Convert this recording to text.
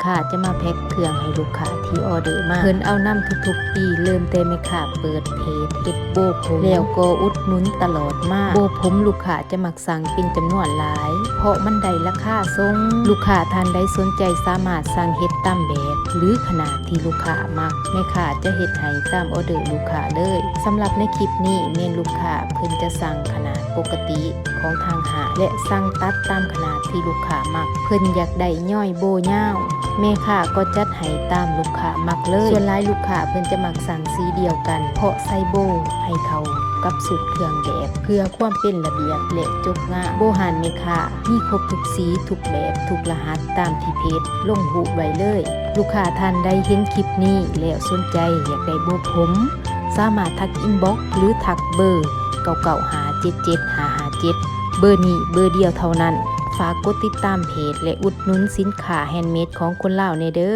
ຄ້າຈະມາແພັກເຄື່ອງໃຫ້ລູກຄ້າທີ່ອໍເດີມາ. ເພິ່ນເອົານຳທຸກໆປີ, ເລີ່ມແຕ່ແມ່ຄ້າເປີດເພຈເຮັດໂບຜົມ ແລ້ວກໍອຸດໜູນຕະຫຼອດມາ. ໂບຜົມລູກຄ້າຈະມັກສັ່ງເປັນຈຳນວນຫຼາຍ ເພາະມັນໄດ້ລາຄາສົ່ງ. ລູກຄ້າທ່ານໃດສົນໃຈສາມາດສັ່ງເຮັດຕາມແບບ ຫຼື ຂະໜາດທີ່ລູກຄ້າມັກ, ແມ່ຄ້າຈະເຮັດໃຫ້ຕາມອໍເດີລູກຄ້າເລີຍ. ສຳລັບໃນຄລິບນີ້ແມ່ນລູກຄ້າເພິ່ນຈະສັ່ງຂະໜາດປົກກະຕິ ຂອງທາງຮ້ານ ແລະ ສັ່ງຕັດຕາມຂະໜາດທີ່ລູກຄ້າມັກ. ເພິ່ນຢາກໄດ້ຍ້ອຍໂບຍາວ, ແມ່ຄ້າກໍຈັດໃຫ້ຕາມລູກຄ້າມັກເລີຍ. ສ່ວນຫຼາຍລູກຄ້າເພິ່ນຈະມັກສັ່ງສີດຽວກັນ ເພາະໃສ່ໂບໃຫ້ເຂົ້າກັບຊຸດເຄື່ອງແບບ ເພື່ອຄວາມເປັນລະບຽບ ແລະ ຈົບງາມ. ໂບຮ້ານແມ່ຄ້າມີຄົບທຸກສີ, ທຸກແບບ, ທຸກລະຫັດ ຕາມທີ່ເພຈລົງຮູບໄວ້ເລີຍ. ລູກຄ້າທ່ານໃດເຫັນຄລິບນີ້ແລ້ວສົນໃຈຢາກໄດ້ໂບຜົມ, ສາມາດທັກອິນບັອກ ຫຼື ທັກເບີ ເກົ້າເກົ້າຫ້າ ເຈັດເຈັດຫ້າຫ້າເຈັດ ເບີນີ້ເບີດຽວເທົ່ານັ້ນ. ຝາກກົດຕິດຕາມເພຈ ແລະ ອຸດໜູນສິນຄ້າແຮນເມດຂອງຄົນລາວແດ່ເດີ້.